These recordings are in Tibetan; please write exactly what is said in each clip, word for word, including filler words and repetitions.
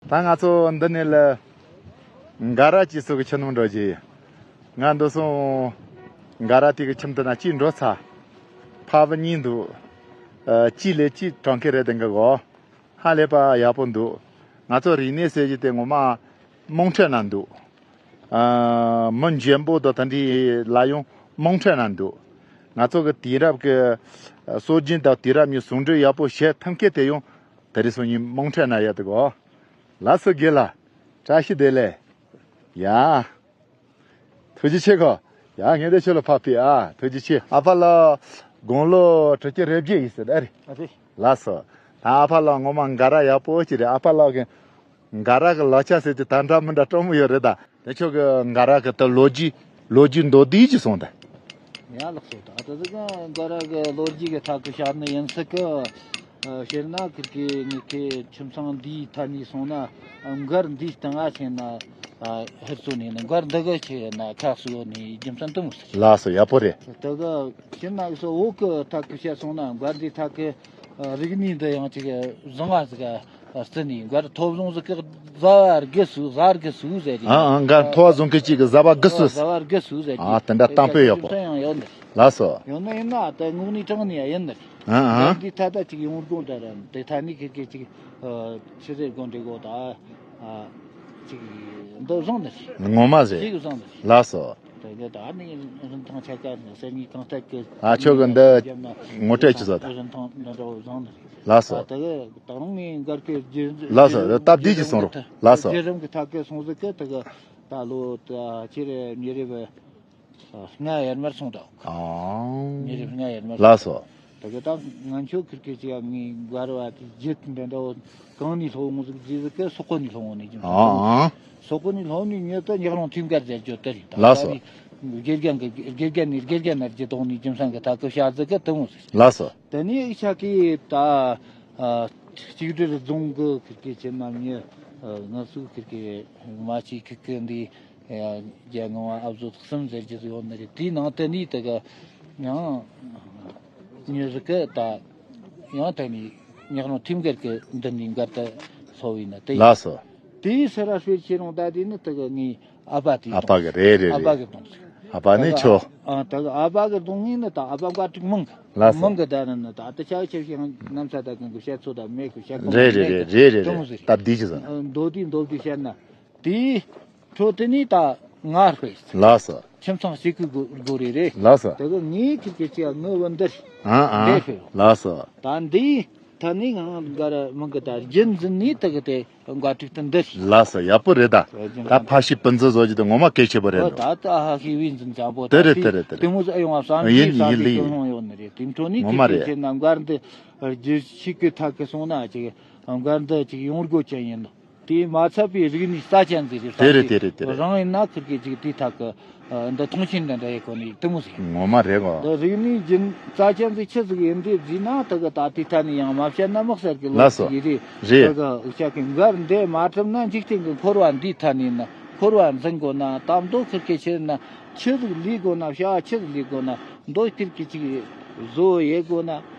ད་ང་ཚོ་འདི་ནས་ལ་འགའ་ར་ཅིག་སོགས་ཀྱི་ཁྱིམ་ནང་འགྲོ་རྒྱུ་ཡིན། ང་འདི་སོང་འགའ་ར་དེ་གི་ཁྱིམ་དུ་ན་ཅིག་འགྲོ་ཚ། ཕ་བུ་གཉིས་འདུག་ཨ། གཅིག་ལས་གཅིག་གྲོང་ཁྱེར་རེད་དེ་འགའ་གོ། ཧ་ལས་པ་ཡག་པོ་འདུག་ང་ཚོ་རིག་གནས་ཟེར་གྱི་དེ་ངོ་མ་དམངས་ཁྲོད་ན་འདུག་ཨ། མི་འཇོན་པོ་དང་དེ་འདྲའི་ལ་ཡང་དམངས་ཁྲོད་ན་འདུག་ང་ཚོ་གི་དུས་རབས་ཀྱི་སྲོལ་རྒྱུན་དང་དུས་རབས་གཉིས་ཟུང་འབྲེལ་ཡག་པོ་བྱེད་ཐུབ་མཁན་དེ་ཡང་དེ་རིང་སང་ཉིན་དམངས་ཁྲོད་ན་ཡོད་དགོ། ལགས་སོ་རྒན་ལགས། བཀྲ་ཤིས་བདེ་ལེགས། ཡ། ཐུགས་རྗེ་ཆེ་གོ། ཡ་ངས་དེ་ཁྱོད་ལ་ཕབ་པའི་ཨ། ཐུགས་རྗེ་ཆེ། ཨ་ཕ་ལགས། དགུང་ལོ་དྲུག་ཅུ་རེ་བརྒྱད་ཡིན་ཟེར་ཨ་རེད། ཨ་རེད། ལགས་སོ། ད་ཨ་ཕ་ལགས་ངོ་མ་འགའ་ར་ཡག་པོ་ཅིག་རེད། ཨ་ཕ་ལགས་ཀྱི་འགའ་ར་གི་ལག་ཆ་ཟེར་གྱི་ད་འདྲ་མི་འདྲ་སྤྲོ་མོ་ཡོད་རེད་ད། དེ་ཁྱོད་ཀྱི་འགའ་ར་གི་ད་ལོ་རྒྱུས་ལོ་རྒྱུས་མདོར་བསྡུས་ཅིག་གསུངས་ད། ཡ་ལགས་སོ། ད་ད་ཟིག་འགའ་ར་གི་ལོ་རྒྱུས་ཀྱི་ཐད་ཀྱི་བཤད་ནི་ཡིན་སྲིད་གི། ཨ། བཤད་ན་ཁིར་གི་ངེད་ཀྱི་ཁྱིམ་ཚང་འདིའི་ཐད་ནས་སོང་ན་མགར་འདིའི་སྟེང་ང་ཟེར་ན། ཨ། ཧེར་ཚོ་ནས་ནི་མགར་འདི་གི་ཆེ་ན་ཁག་སུ་ནས་རྒྱུ་མཚན་དུ་མོ་ཟེར། ལགས་སོ་ཡག་པོ་རེད། དེ་གི་ཕྱིར་ན་སོ་འོག་གི་ཐད་ཀྱི་བཤད་སོང་ན་མགར་འདིའི་ཐད་ཀྱི་རིག་གནས་འདི་ཡང་ཅིག་བཟང་བ་ཟིག་བརྩི་ནས་མགར་ཐོ་བཟང་ཟིག་གི་བཟའ་བ་དགུ་སུ་བཟའ་དགུ་སུ་ཟེར་གི། ཨ་ཨ་མགར་ཐོ་བཟང་གི་ཅིག་གི་བཟའ་བ་དགུ་སུ། བཟའ་བ་དགུ་སུ་ཟེར་གི། ཨ་དེ་འདྲ་དམ་པོ་ཡག་པོ། ཡང་ཡོད་འདི། ལགས་སོ། ཡང་ན་ཡིན་ན་ད་དངོས་གནས་དྲང་ནས་ཡིན་ནི། ཨ་ཨ། འདི་ད་ལྟ་ཅིག་ཡོང་དགོས་ད་ར་དེ་ཐ་ནི་ཁེར་ཁེར་ཅིག་ཨ། ཆི་ཟེར་དགོས་འདྲི་དགོས་ད། ཨ། ཅིག་འདི་བཟང་ནི་རེད། ངོ་མ་རེད། ཅིག་བཟང་ནི་རེད། ལགས་སོ། དེ་གི་ད་ནི་རིན་ཐང་ཆ་ག་ནི་གསེར་དངུལ་གང་ཐད་ཀྱི། ཨ་ཁྱོད་གི་འདི་ངོ་སྤྲོད་ཅི་བཟོ་ད། རིན་ཐང་འདི་འདྲ་བོ་བཟང་ནི་རེད། ལགས་སོ། ཨ་དེ་གི་ད་རུང་ངས་འགར་གི་རྒྱུ། ལགས་སོ། རྒྱུ་རིམ་སྟབས་བདེ་ཅིག་གསུང་རོགས། ལགས་སོ། རྒྱུ་རིམ་གི་ཐད་ཀྱི་སོང་ཟིག་གི་དེ་གི་ད་ལོ་ད་ཕྱིར་མི་རེ་བ། ལྔ་ཡར་མར་སོང་དོ། ཨང་། མི་རེ་ལྔ་ཡར་མར། ལགས་སོ། དེ་གི་ད་ང་ཆོ་ཁིར་ཁིར་ཅིག་ཡ་ངའི་མགར་བ་དེ་རྒྱུད་འདི་འདྲ་བོ་གང་ནས་སློབ་འོང་ཟིག་ཟིག་ཟིག་གི་སོག་པོ་ནས་སློབ་འོང་ནས་རྒྱུ་མཚན། ཨང་ཨང་། སོག་པོ་ནས་སློབ་ནས་ཉོས་ཏེ་ཉག་རོང་ཐིམ་གར་ཟེར་རྒྱུ་དེ་རེད་ད། ལགས་སོ། ད་ནི་དགེ་རྒན་གི་དགེ་རྒན་ནས་དགེ་རྒན་ན་རྒྱུ་དོང་ནས་རྒྱུ་མཚན་གི་ཐད་ཀི་བཤད་ཟིག་གི་དེ་མོ་ཟིག། ལགས་སོ། དེ་ནས་ཤ་ཀི་ད་ཨ་གཅིག་སྒྲིལ་རྫོང་གི་ཁིར་ཁིར་ཆེ་ན་མྱི་ཨ་ང་ཚོ་ཁིར་ཁིར་མ་ཆེ་ཁིར་ཁིར་འདི། རྒྱལ་ངོ་བ་ཨ་བཟོ་གསུམ་ཟེར་གྱི་ཡོད་ནི་རེད། དེའི་ནང་དེ་ནས་དེ་ག་ཡང་མྱི་ཟིག་གི་ད་ཡང་དེ་ནས་ཉག་རོང་ཐིམ་གར་གི་འདི་ནས་མགར་དུ་སློབ་ཡིན་ན་དེ་ཡིན། ལགས་སོ། དེའི་སེ་ར་སྤེལ་ཆེ་རུང་ད་དེ་ནི་དེ་ག་ངའི་ཨ་ཕ་དེ། ཨ་ཕ་གི་རེད་རེད་ཨ་ཕ་རེད། གི་གདོང་ཨ་ཕ་ནི་ད་ཁྱོ། ཨ་ད་ག་ཨ་ཕ་གི་གདོང་ངས་ནི་ད་ཨ་ཕ་མགར་ཐིག་མང་གི། ལགས་སོ། མང་གི་ད་ནི་ནི་ད་ད་ཆ་ཆེ་ཞིང་ནམ་ས་ད་གང་གི་བཤད་ཚོད་ད་མེད་གི། བཤད་གང་རེད་རེད་རེད་རེད་རེད། དེ་མོ་ཟིག་རེད། སྟབས་བདེ་ཅི་ཟིག། མདོ་དེ་མདོ་དེ་བཤད་ན། དེའི་འཕྲོ་དེ་ནས་ད་ང་སྤེལ། ལགས་སོ། ཁྱིམ་ཚང་གཅིག་གི་སྒོ་སྒོ་རེ་རེད། ལགས་སོ། དེ་གི་ངའི་ཁྱི་སྐད་ཅིག་ངའི་བུ་འདིར། ཨ་ཨ། འདིར་སྤེལ། ལགས་སོ། ད་འདིའི་ཐད་ནས་ང་འགའ་ར་མི་འགི་ད་རྒྱུན་འཛིན་ནས་དེ་གི་དེ་འགའ་དྲུག་ཏུ་འདིར། ལགས་སོ། ཡག་པོ་རེད་ད། རྒྱུན་ད་འཛིན་ཕ་ཤི་སྤུན་ཟླ་བཟོ་རྒྱུ་དེ་ངོ་མ་གལ་ཆེ་པོ་རེད་འདུག། ད་ད་ཧ་ཤི་བའི་འཛིན་ཅག་པོ་དེ་ད་རེད་དེ་དེ་རེད་དེ་རེད། དེ་མོ་ཟིག་ཡོང་བ་བསམ། ཡིན་གྱི་ཡིན་ཡིན་ལི་ཡིན། ཡོང་ཡོད་ནི་རེད། དེ་འཕྲོ་ནས་ངོ་མ་ཁྱི་རེད། སྐད་ཆེ་ན་འགའ་འདི་རྒྱུ་ཤི་གི་ཐད་གི་སོང་ན་ཅིག་འགའ་འདི་ཅིག་ཡོང་སྒོ་ཅན་ཡིན་ནོ། དེ་མ་ཚད་པའི་རིག་གནས་རྩ་ཆེན་ཟིག་རེད། དེ་རེད་དེ་རེད་དེ་རེད། རང་ཡིན་ན་ཁིར་གི་ཅིག་དེའི་ཐད་ཀི་འདི་མཐོང་ཆེན་འདྲ་འདྲ་ཡེ་གོ་ནི་དེ་མོ་ཟིག། ངོ་མ་རེད་གོ། འདི་རིག་གནས་རྒྱུན་རྩ་ཆེན་ཟིག་ཆི་ཟིག་ཡིན་དེ་བཟླས་ན་དེ་གི་ད་དེའི་ཐད་ནས་ཡང་མ་བཤད་ན་མི་གསལ་གི། ལགས་སོ། ལོ་ཟིག་རེད། རེད། དེ་གི་འུ་ཅག་གི་མགར་འདི་མ་གྲུབ་ན་འཇིག་རྟེན་གི་འཁོར་བ་འདིའི་ཐད་ནས་ན་འཁོར་བ་འཛིན་དགོས་ན་ད་མདོ་ཁིར་གི་ཆི་ན་ཆི་ཟིག་ལས་དགོས་ན་བྱ་བ་ཆི་ཟིག་ལས་དགོས་ན། མདོ་ཁིར་གི་ཅིག་བཟོ་ཡེ་དགོས་ན།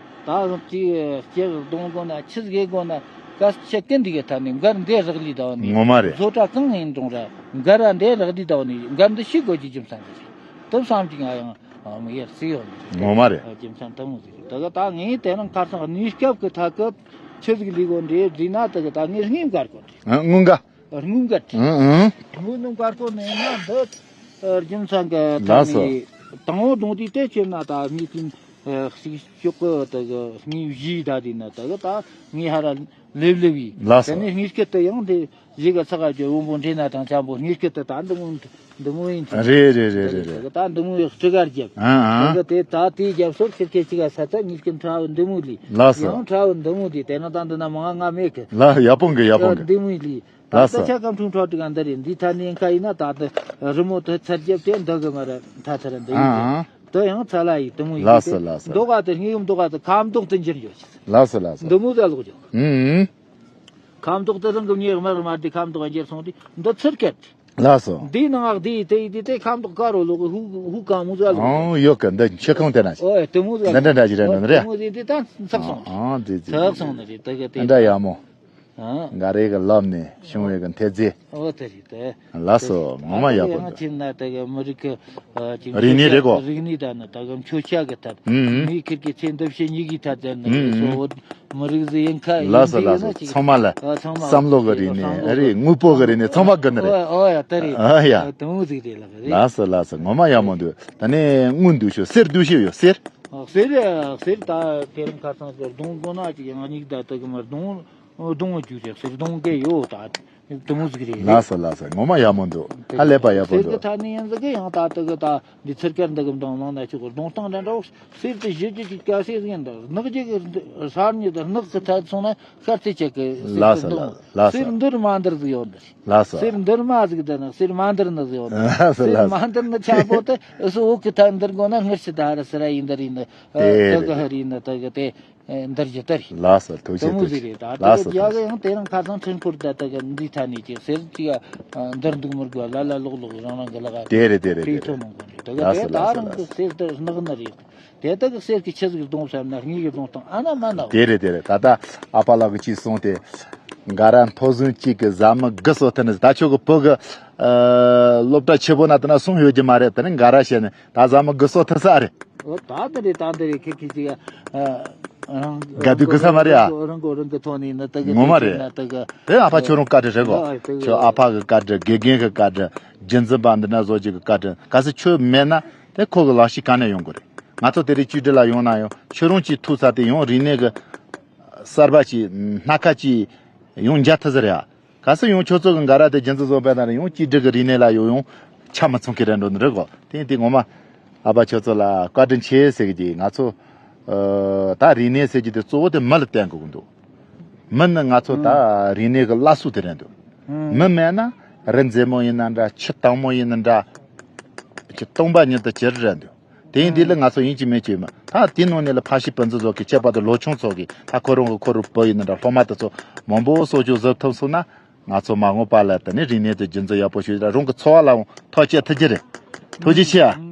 ད་ཅིག་སྐྱེ་གདོང་དགོས་ན་ཆི་ཟིག་ཡེ་དགོས་ན་གལ་ཆེ་གི་འདི་གི་ཐད་ནས་མགར་འདི་རག་ལས་ད་བ་ནི། ངོ་མ་རེད། བཟོ་གྲྭ་གང་ཡིན་རུང་ར་མགར་ར་འདི་རག་ལས་ད་བ་ནི་མགར་འདི་ཤི་དགོས་ཀྱི་རྒྱུ་མཚན་ཟིག་རེད། དེ་བསམ་གྱི་ང་ཡང་མི་ཡར་སྲིད་ཡོད་ནི་རེད། ངོ་མ་རེད། རྒྱུ་མཚན་དེ་མོ་ཟིག་རེད། དེ་གི་ད་ངས་དེ་རིང་ཁ་སང་གནས་སྐབས་ཀྱི་ཐད་གི་ཆི་ཟིག་ལས་དགོས་འདི་བཟླས་ན་དེ་གི་ད་ངས་དངུལ་མགར་དགོས་རེད། ཨ་དངུལ་འགའ། དངུལ་མགར། ཨང་ཨང་། དངུལ་ནང་མགར་གོ་ནས་ན་འདི་རྒྱུ་མཚན་གི་ད་ལགས་སོ། ནི་དང་བོ་གདོང་དེ་དེ་ཁྱེར་ན་ད་མི་ཀིན་ཤིག་ཤོག་གི་ད་གི་དངུལ་བཞི་ད་དེ་ན་ད་གི་ད་ངས་ཧ་ར་ལེབ་ལེབ་ཡིན། ལགས་སོ། ད་ནི་དངུལ་སྐད་དུ་ཡང་དེ་བཞི་གི་ཚག་ག་བོན་པོ་འདྲེ་ན་དང་འཆམ་པོ་དངུལ་སྐད་དུ་ད་འདི་མོ་འདི་མོ་ཡིན། རེད་རེད་རེད་རེད་རེད། ད་འདི་མོ་ཡོད་སྤྲི་གར་རྒྱབ། ཨང་ཨང་། ད་གི་དེ་ད་དེ་རྒྱབ་སོར་ཁེར་ཁེར་ཅིག་ག་ས་ཚ་དངུལ་སྐད་ཕྲ་བོ་འདི་མོ་ལི། ལགས་སོ། ཡང་ཕྲ་བོ་འདི་མོ་དེ་དེ་ན་ད་འདི་ན་མང་ང་མེད་གི། ལ་ཡག་པོ་འགི་ཡག་པོ་འགི། འདི་མོ་ལི། ད་ལགས་སོ། ལྟ་ཆ་སྐམ་ཁྲུང་ཁྲོ་དྲི་ག་འདི་རེད། འདི་ཐ་ནི་ཁ་ཡིན་ན་ད་ལྟ་རི་མོ་དེ་ཚར་རྒྱབ་དེ་འདི་གི་མ་ར་ཐ་ཚར་འདི་ཡིན། ཨང་ཨང་། དེ་ཡང་ཚ་ལ་ཡི་དེ་མོ་ཡིན། ལགས་སོ་ལགས་སོ། མདོག་ག་དེ་སྙིགས་མདོག་ག་དེ་ཁ་མདོག་དེ་འགྱུར་འགྱུར་ཞིག། ལགས་སོ་ལགས་སོ། འདི་མོ་ཟ་ལོག་འགྱུར། ཨང་། ཁ་མདོག་དེ་རང་གི་ཉེ་དམར་དམར་དེ་ཁ་མདོག་འགྱུར་སོང་དེ་འདི་ཚུར་སྐད། ལགས་སོ། འདི་ནང་ཨག་དེ་དེ་དེ་དེ་ཁ་མདོག་དཀར་རོ་ལོག་ཧུ་ཧུ་གང་མོ་ཟ་ལོག། ཨང་ཡོད་གི། འདི་ཆུ་ཁང་དེ་ན་ཞིག། ཨོ་དེ་མོ་ཟ་ལོག། འདི་འདྲ་འདྲ་ཞིག་རེད་འདི་རེད། དེ་མོ་དེ་དེ་ད་ཚགས་སོང་། ཨང་དེ་དེ་ཚགས་སོང་ནི་རེད་དེ་གི་དེ། འདྲ་ཡག་མོ། ཨང་། འགའ་རེ་གི་ལབ་ནས་བྱུང་བའི་གི་མཐེབ་རྩེ། ཨོ་དེ་རེད་དེ། ལགས་སོ། ངོ་མ་ཡག་པོ་འདུག་ད་ཡང་ཕྱིན་ན་དེ་གི་མི་རིགས་ཀྱི་ཨ་ཅིག་རིག་གནས་རེད་གོ། རིག་གནས་དང་ནི་ད་གི་མཆོད་བྱ་གི་ཐད་ཨུམ་ཨུམ། མིའི་ཁིར་གི་ཚེ་འདི་ཕྱི་གཉིས་ཀྱི་ཐད་དེ་ནི་ཨུམ་ཨུམ། སོ་མི་རིགས་ཟིག་ཡིན་ཁ་ཡིན། ལགས་སོ་ལགས་སོ། ཚང་མ་ལ་ཨ་ཚང་མ་བསམ་བློ་གི་རིག་གནས། བསམ་བློ་ཨ་རེད། དངོས་པོ་གི་རིག་གནས་ཚང་མ་གི་ནི་རེད། ཨོ་ཨོ་ཡ་དེ་རེད། ཨ་ཡ། དེ་མོ་ཟིག་རེད་ལགས་རེད། ལགས་སོ་ལགས་སོ། ངོ་མ་ཡག་མོ་འདུག་ད་ནི་དངུལ་འདུག་ཤོག་གསེར་འདུག་ཤོག་ཡོད་གསེར། ཨ་གསེར་གསེར་ད་དེ་རིང་ཁ་སང་གི་སྡོང་དགོས་ན་ཅིག་ཡང་སྙིགས་ད་དེ་གི་མར་སྡོང་སྡོང་རྒྱུ་ཞིག་གསེར་སྡོང་གི་ཡོད་ད། དེ་མོ་ཟིག་རེད། ལགས་སོ་ལགས་སོ། ངོ་མ་ཡག་མོ་འདུག་ཧ་ལས་པ་ཡག་པོ་གསེར་གི་འདུག་ཐ་ནི་ཡིན་ཟིག་གི་ཡང་ད་དེ་གི་ད་འདི་ཚུར་ཁར་འདི་གི་མདོང་ནང་ན་ཆུ་གི་སྡོང་སྟེང་འདྲ་འདྲ་བོ་གསེར་དེ་བཞི་བཅུ་གི་ག་ཤེད་ཟིག་ཡིན་ད། ནག་ཅིག་གི་ས་རྙི་ད་ནག་གི་ཐད་སོང་ན་ཤར་ཚེ་ཆེ་གི་གསེར་ལགས་གི་སོ་སྡོང་། ལགས་སོ། གསེར་འདིར་མ་འདིར་ཟིག་ཡོད་འདི། ལགས་སོ། གསེར་འདིར་མ་ཟིག་འདི་ནི་གསེར་མ་འདིར་ནི་ཟིག་ཡོད་འདི། ལགས་སོ་གསེར་ལགས་སོ། མ་འདིར་ནི་ཆག་པོ་དེ་སུ་འོག་གི་ཐད་འདིར་དགོས་ན་སྔར་ཕྱི་ད་ར་སི་ར་ཡིན་འདིར་ཡིན་ནི། དེ་དེ་གི་རེད། ཧ་རི་ནི་དེ་གི་དེ་འདིར་གྱི་དེ་རེད། ལགས་སོ། ཐུགས་རྗེ་དེ་མོ་ཐུགས་ཟིག་རེད། རྗེ། ད་ལགས་དེ་སོ་གི་ལགས་སོ། རྒྱ་གི་ཡང་དེ་རིང་ཁ་སང་ཁྲིན་ཁུར་ད་དེ་གི་འདི་ཐ་ནི་ཅིག་གསེར་ཅིག་འདིར་འདུག་མི་དགོས། ལ་ལ་ལོག་ལོག་རང་རང་གི་ལ་ག་དེ་རེད་དེ་རེད་དེ་དེ་ཐོ་རེད། མང་གོ་རེད། དེ་གི་ལགས་དེ་སོ་ད་ལགས་སོ་རང་ལགས་གི་སོ། གསེར་དེ་སྣག་ནི་རེད། དེ་དག་གི་གསེར་གྱི་ཆི་ཟིག་སྡོང་བསམ་ན་དངུལ་གྱི་སྡོང་སྟངས་ཨ་ན་མ་ན། དེ་རེད་དེ་རེད། ད་ལྟ་ཨ་ཕ་ལགས་ཀྱིས་ཅིག་གསུངས་ཏེ། འགའ་ར་མཐོ་གཟན་གཅིག་གི་ཟ་མི་དགུ་གསོ་ཐུབ་ནི། ད་ཁྱོད་ཀྱི་བུ་གི་ཨ་སློབ་གྲྭ་ཆེ་པོ་ན་དེ་ན་སོང་ཡོད་ཀྱི་མ་རེད། དེ་ནི་འགའ་ར་བཤད་ནི་ད་ཟ་མི་དགུ་གསོ་ཐུབ་ས་རེད། ཨོ་ད་དེ་རེད་ད་དེ་རེད། ཁི་ཁི་ཅིག་ཨ་རང་དགའ་སྡུག་དགུ་ས་མ་རེད་ཨ། རང་གོ་རང་གི་ཐོག་ནས་ནི་དེ་གི་ངོ་མ་དེ་རེད། ན་དེ་གི་དེ་ཨ་ཕ་ཁྱོད་རང་བཀའ་དྲིན་རེད་གོ། ཨ་དེ་གི་ཁྱོད་ཨ་ཕ་གི་བཀའ་དྲིན། དགེ་རྒན་གི་བཀའ་དྲིན། རྒྱུན་འཛིན་པ་འདི་ན་བཟོ་ཅིག་གི་བཀའ་དྲིན། གལ་སྲིད་ཁྱོད་མེད་ན། དེ་ཁོ་གི་ལག་ཤེས་ག་ནས་ཡོང་གི་རེད། ང་ཚོ་དེ་རིང་བཅོས་སྒྲིག་ལ་ཡོང་ན་ཡང་ཁྱོད་རང་གིས་ཐུག་ཚར་ཏེ་ཡང་རིག་གནས་ཀྱི་གསར་པ་ཅིག་སྣ་ཁ་ཅིག་ཡང་འཇགས་ཐུབ་ས་རེད་ཨ། གལ་སྲིད་ཡང་ཁྱོད་ཚོ་གི་འགའ་ར་དེ་རྒྱུན་འཛིན་བཟོ་པ་ན་རེད། ཡང་བཅོས་སྒྲིག་གི་རིག་གནས་ལ་ཡོང་ཡང་ཆ་མི་ཚང་གི་རེད་འགྲོ་ནི་རེད་གོ། དེ་དེ་ངོ་མ་ཨ་ཕ་ཁྱོད་ཚོ་ལ་བཀའ་དྲིན་ཆེ་ཟེར་གི་ཅིག་ང་ཚོ་ཨ་ད་རིག་གནས་ཟེར་གི་དེ་གཙོ་བོ་དེ་མི་ལ་བརྟེན་དགོས་ཀྱི་འདུག་མི་ནི་ང་ཚོ་ད་རིག་གནས་ཀྱི་བླ་སྲོག་དེ་རེད་འདུག་མི་མེད་ན་རི་མཛེས་མོ་ཡིན་ན་འདྲ། ཆུ་དྭངས་མོ་ཡིན་ན་འདྲ། ཆུ་སྟོང་པ་ཉིད་དུ་གྱུར་རེད་འདུག་དེ་ཡིན་དུས་ལ་ང་ཚོ་ཡིན་གཅིག་མིན་གཅིག་མི་ད་དེ་ནང་ནས་ལ་ཕ་ཤི་སྤུན་ཟླ་ཚོ་གི་ཁྱད་པར་དུ་ལོ་ཆུང་ཚོ་གི་ད་ཁོ་རང་གི་ཁོ་རང་བུ་ཡིན་ན་འདྲ། སློབ་མ་དེ་ཚོ་མང་པོ་གསོ་སྐྱོང་བཟོ་ཐུབ་སོང་ན་ང་ཚོ་མ་འོངས་པ་ལ་དེ་ནས་རིག་གནས་དེ་རྒྱུན་འཛིན་ཡག་པོ་ཞིག་རང་གི་འཚོ་བ་ལའང་ཐག་གཅོད་ཐུབ་ཀྱི་རེད། ཐུགས་རྗེ་ཆེ་ཨ།